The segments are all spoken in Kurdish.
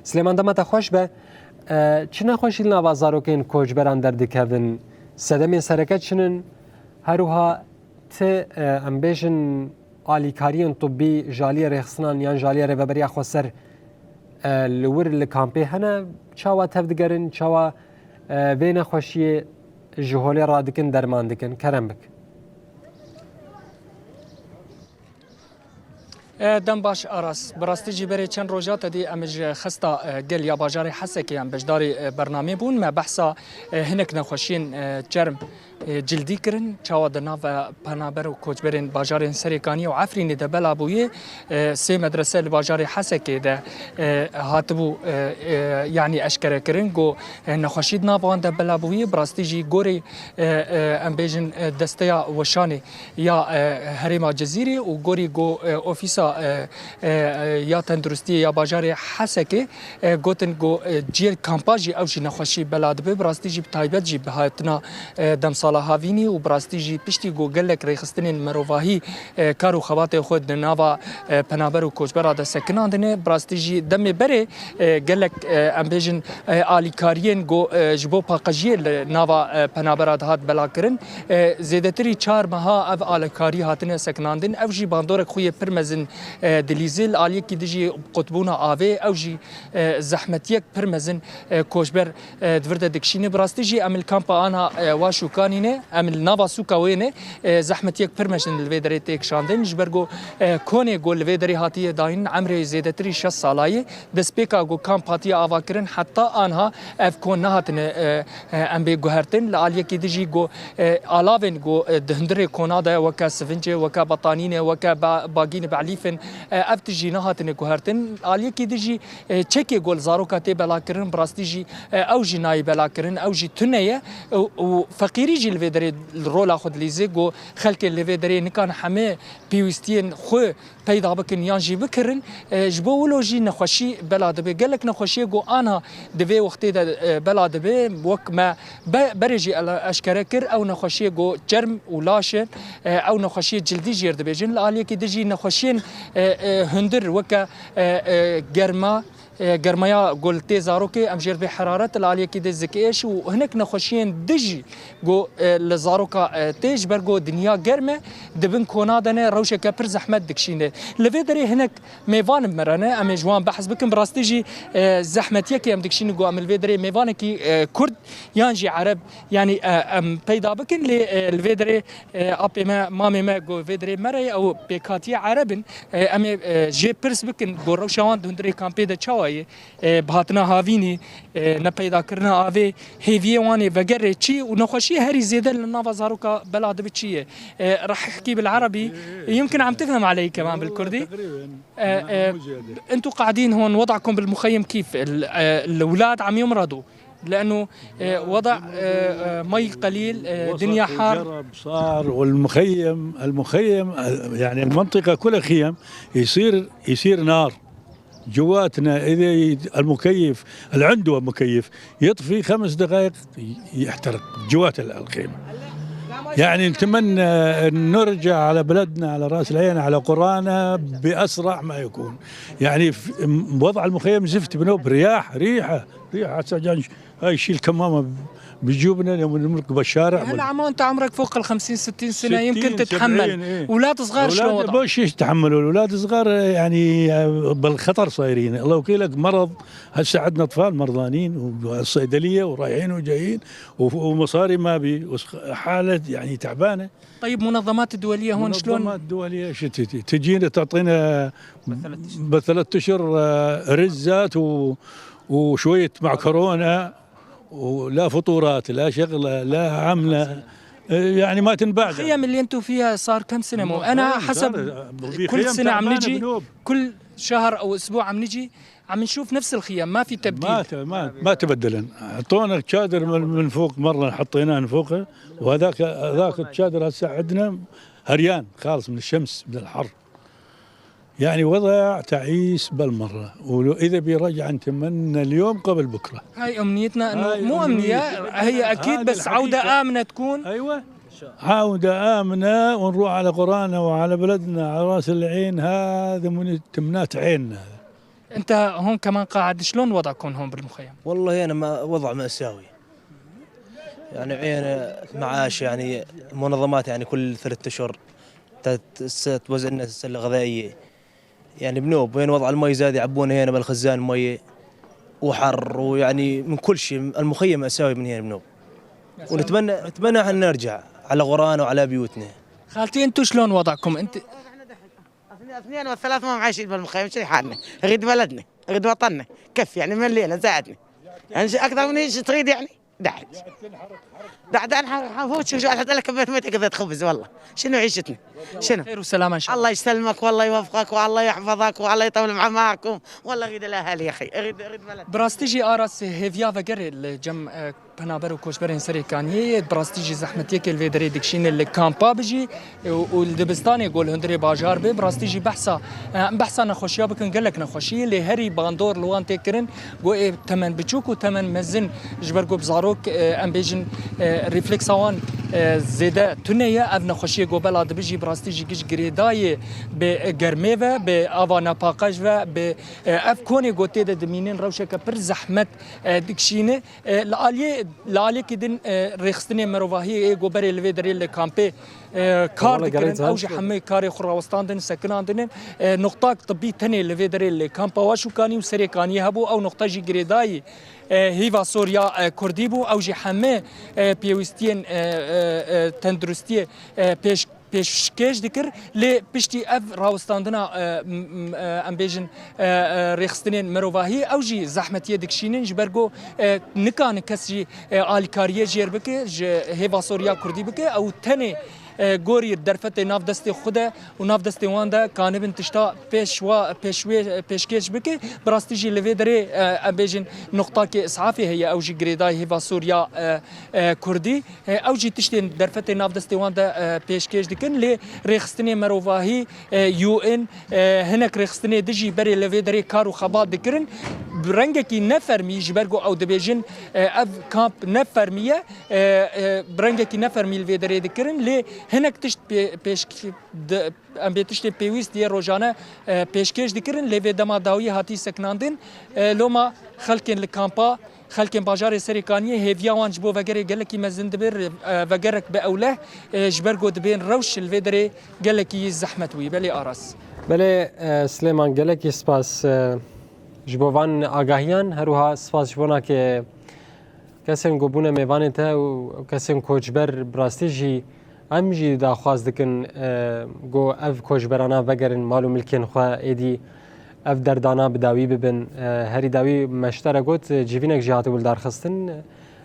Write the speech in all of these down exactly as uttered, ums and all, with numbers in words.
Silêman, dema te xweş be. E, çi nexweşî li nava zarokên koçberan derdikevin? Sedemên sereke çi nin? Her wiha ti, e, em bêjin alîkariyên tibbî ji aliyê rêxistinan yan ji aliyê Rêveberiya Xweser, e, li wir li kampê hene? Çawa tevdigerin? Çawa, e, vê nexweşiyê ji holê radikin, derman dikin? Kerem bik. E, dem baş Aras. Bi rastî jî berê çend roja te dî em ji Xista, e, Gel ya bajarê Hesekê em beşdarî, e, bernamê bûn. Me behsa, e, hinek nexweşiyên, e, çerm, e, cildî kirin. Çawa di nav, e, penaber û koçberên bajarên Serêkaniyê û Efrînê de bela bûyê, e, sê medrese li bajarê Hesekê de, e, hatibû, e, e, yanî eşkere kirin ku, e, nexweşî di nav wan de bela bûyê. Bi rastî jî gorî, e, e, em bêjin, e, desteya weşanê ya, e, herêma Cizîrê û gorî ku, e, ofîsa, e, e, e, ya tenduristiyê ya bajarê Hesekê, e, gotin ku, e, cihê kampa jî ew jî nexweşî bela dibe. Bi rastî jî bi taybet jî bi hatina, e, demsala havînî û bi rastî jî piştî ku gelek rêxistinên mirovahî, e, kar û xebatê xwe di nava, e, penaber û koçbera de sekinandine. Bi rastî jî demê berê, e, gelek, e, em bêjin, e, alîkariyên ku, e, ji bo paqijiyê li nava, e, penabera dihat belakirin. E, zêdetirî çar meha ev alîkarî hatine sekinandin. Ev jî bandorek xwe yê pir mezin, e, dilîze. Li aliyekî dijî qutbûna avê, ew jî, e, zehmetiyek pir mezin, e, koçber, e, di vir de dikişîne. Bi rastî jî em li kampa ana, e, wa şûkanî ne, em li nava sûka wê ne, e, zehmetiyek pir mezin li vê derê tê kişandin. Ji ber ku, e, konê ku li vê derê hatiye dayîn, emrê zêdetirî şeş sala ye. Destpêka ku kamp hatiye avakirin, heta anha ev kon nehatine, e, e, em bê guhertin. Li aliyekî dijî ku, e, alavên ku, e, di hundirê kona de weke sivincê, weke betanînê, weke ba-, bagîn belîfin, e, ev tijî nehatine guhertin. Aliyekî dijî, e, çekê ku li zaroka tê belakirin, bi rastî jî, e, ew jî nayê belakirin, ew jî tune ye. Û, û feqîrî jî li vê derê li rola xwe dilîze ku xelkê li vê derê nikan heme pêwîstiyên xwe peyda bikin yan jî bikirin, e, ji bo wilo jî nexweşî bela dibe. Gelek nexweşiyê ku ana di vê wextê de, e, bela dibe, wek me be-, berê jî ele-, eşkere kir, ew nexweşiyê ku çerm û laş in, e, ew nexweşiyê cildî jêr dibêjin. Li aliyekî dijî nexweşiyên, e, e, hundir weke, e, e, germa, e, germaya ku li tê zarokê, em jêr bê heraret, li aliyekî dê zikêş û hinek nexweşiyên dijî ku, e, li zaroka, e, tê, ji ber ku dinya germ e, di bin kona de ne, rewşeke pir zehmet dikişîne. Li vê derê hinek mêvan bi me re ne, em ê ji wan behs bikin. Bi rastî jî, e, zehmetiyekê em dikişînin ku em li vê derê mêvanekî, e, Kurd yan jî Ereb, yanî, e, em peyda bikin, lê, e, li vê derê, e, apê me, mamê me ku vê derê me re ye, ew pêkhatiye Ereb in. E, em ê, e, jê pirs bikin ku rewşa wan di hundirê kampê de çawa ye. E, bi hatina havînî, e, nepeydakirina avê, hêviyê wan ê vegerê çi û nexweşiyê herî zêde li nava zaroka bela dibe çi ye? E, رح احكي بالعربي، يمكن عم تفهم علي كمان بالكردي. تقريبًا. آه، آه، أنتوا قاعدين هون، وضعكم بالمخيم كيف؟ ال-، آه، الأولاد عم يمرضوا لأنه، آه، وضع، آه، آه، مي قليل، آه، دنيا حار. جرب صار، والمخيم، المخيم، آه، يعني المنطقة كلها خيم، يصير، يصير نار. جواتنا إذا ي-، المكيف اللي عنده مكيف يطفي خمس دقائق ي-، يحترق جوات ال-، الخيمة. يعني نتمنى أن نرجع على بلدنا، على رأس العين، على قرانا بأسرع ما يكون. يعني في م-، وضع المخيم زفت بنوب، رياح، ريحة، ريحة. هسه جان ش-، هاي يشيل كمامة بجيوبنا اليوم نمرق بالشارع. هلا عمو، أنت عمرك فوق الخمسين، ستين سنة، يمكن ستين، تتحمل. سبعين، إيه. أولاد صغار شلون وضعهم؟ بوش يتحملوا، الأولاد صغار يعني بالخطر صايرين. الله وكيلك مرض، هسه عندنا أطفال مرضانين والصيدلية ورايحين وجايين و-، ومصاري ما بي، وس-، حالة يعني تعبانة. طيب، منظمات الدولية هون شلون؟ منظمات دولية شو تجي؟ تجينا تعطينا بثلاث أشهر، آه، رزات و-، وشوية معكرونة، ولا فطورات، لا شغلة، لا عملة. آه، يعني ما تنباع. الخيم اللي انتوا فيها صار كم سنة؟ مو، أنا حسب، كل سنة عم نجي، كل شهر أو أسبوع عم نجي، عم نشوف نفس الخيم، ما في تبديل. ما ت-، ما، ما تبدلن. عطونا شادر من، من فوق مرة حطيناه من فوقه، وهذاك، هذاك الشادر هسه عندنا هريان خالص من الشمس، من الحر. يعني وضع تعيس بالمرة، ولو إذا بيرجع نتمنى اليوم قبل بكرة. هاي أمنيتنا، إنه هاي مو أمنية، أمنية. هي أكيد، هذا بس الحقيقة. عودة آمنة تكون. أيوة. عودة آمنة، ونروح على قرانا وعلى بلدنا على راس العين، هذا من تمنات عيننا. انت هون كمان قاعد، شلون وضعكم هون بالمخيم؟ والله هنا ما وضع مأساوي. يعني عين معاش، يعني منظمات، يعني كل ثلاثة أشهر تت- س- توزع لنا السلة الغذائية. يعني بنوب وين وضع المي زاد يعبونا هنا بالخزان مي وحر، ويعني من كل شيء المخيم مأساوي من هنا بنوب. ونتمنى نتمنى أن نرجع على غرانا وعلى بيوتنا. خالتي، انتو شلون وضعكم انت؟ اثنين اثنين والثلاث ما معاش يقبل مخيم، شي حالنا. غيد بلدنا، غيد وطننا. كف يعني من الليله زادنا. يعني شي اكثر من ايش تريد يعني؟ دعت. دعت انا حفوت شو حتى لك بيت ميت كذا خبز والله. شنو عيشتنا؟ شنو؟ خير وسلامة ان شاء الله. الله يسلمك والله يوفقك والله يحفظك والله يطول عمركم. والله غيد الاهالي يا اخي، غيد غيد بلد. Bi rastî jî Aras hêviya vegerê li cem e, penaber û koçberên Serê Kaniyê ye. Bi rastî jî zehmetiyekê li vê derê dikişîne li kampa bijî û, û li dibistanê ku li hundirê bajar be. Bi rastî jî behsa, e, em behsa nexweşiya bikin, gelek nexweşiyê, lê herî bandor li wan tê kirin ku ê temen biçûk û temen mezin, ji ber ku bi zarok, e, em bêjin, e, refleksa wan, e, zêde tune ye. Ev nexweşiyê ku bela dibijî bi rastî jî giş girêdayê bi germê ve, bi ava nepaqej ve, bi, e, ev konê ku tê de dimînin rewşeke pir zehmet, e, dikişîne. E, li aliyê, li aliyekî din, e, rêxistinê mirovahiyê ê ku berê li vê derê li kampê, e, kar dikirin, ew jî hemû karê xwe rawestandin, sekinandin. E, noqtak tibî tenê li vê derê li kampa Waşûkanî û Serêkaniyê hebû. Ew noqta jî girêdayî, e, hîva Soriya, e, Kurdî bû. Ew jî hemû, e, pêwîstiyên, e, e, e, tenduristiyê, e, pêş pêşkêş dikir, lê piştî ev rawestandina, e, m- m- e, em bêjin, e, e, rêxistinên mirovahî, ew jî zehmetiyê dikişînin, ji ber ku, e, nikanin kes jî, e, alîkariyê jêr bike, ji hêva Soriya Kurdî bike, ew tenê, e, gorî derfetê nav destê xwe de û nav destê wan de kanibin tişta pêş wa, pêş wê, pêşkêş bike. Bi rastî jî li vê derê, e, em bêjin, noqtakê îsafê heye, ew jî girêdayî hêva Soriya, e, e, Kurdî. E, ew jî tiştên derfetê nav destê wan de, e, pêşkêş dikin, lê rêxistinê mirovahî, e, U N, e, hinek rêxistinê dijî berê li vê derê kar û xebat dikirin. Bi rengekî nefermî, ji ber ku ew dibêjin, e, ev kamp nefermî ye, e, e, bi rengekî nefermî li vê derê dikirin, lê hinek tişt pê- pêş- di- em bê tiştê pêwîst yê rojane, e, pêşkêş dikirin, lê vê dema dawiyê hatî sekinandin, e, loma xelkên li kampa, xelkên bajarê Serêkaniyê hêviya wan ji bo vegerê gelekî mezin dibe, e, vegerek bi ewleh, e, ji ber ku dibên rewş li vê derê gelekî zehmet bûyî. Belê Aras. Belê, e, Silêman, gelekî spas, e, ji bo van agahiyan, her wiha spas ji bo nakê kesên ku bûne mêvanê te û kesên koçber. Bi rastî jî em jî daxwaz dikin, e, ku ev koçberana vegerin mal û milkên xwe, êdî ev derdana bi dawî bibin. E, herî dawî me ji te re got, e, civînek jî hatibû lidarxistin.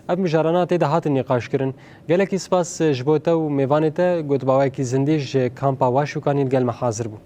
Ev mijarana tê de hatin nîqaşkirin. Gelekî spas, e, ji bo te û mêvanê te, got bi awayekî zindî ji kampa Waşûkanî li gel me hazir bû.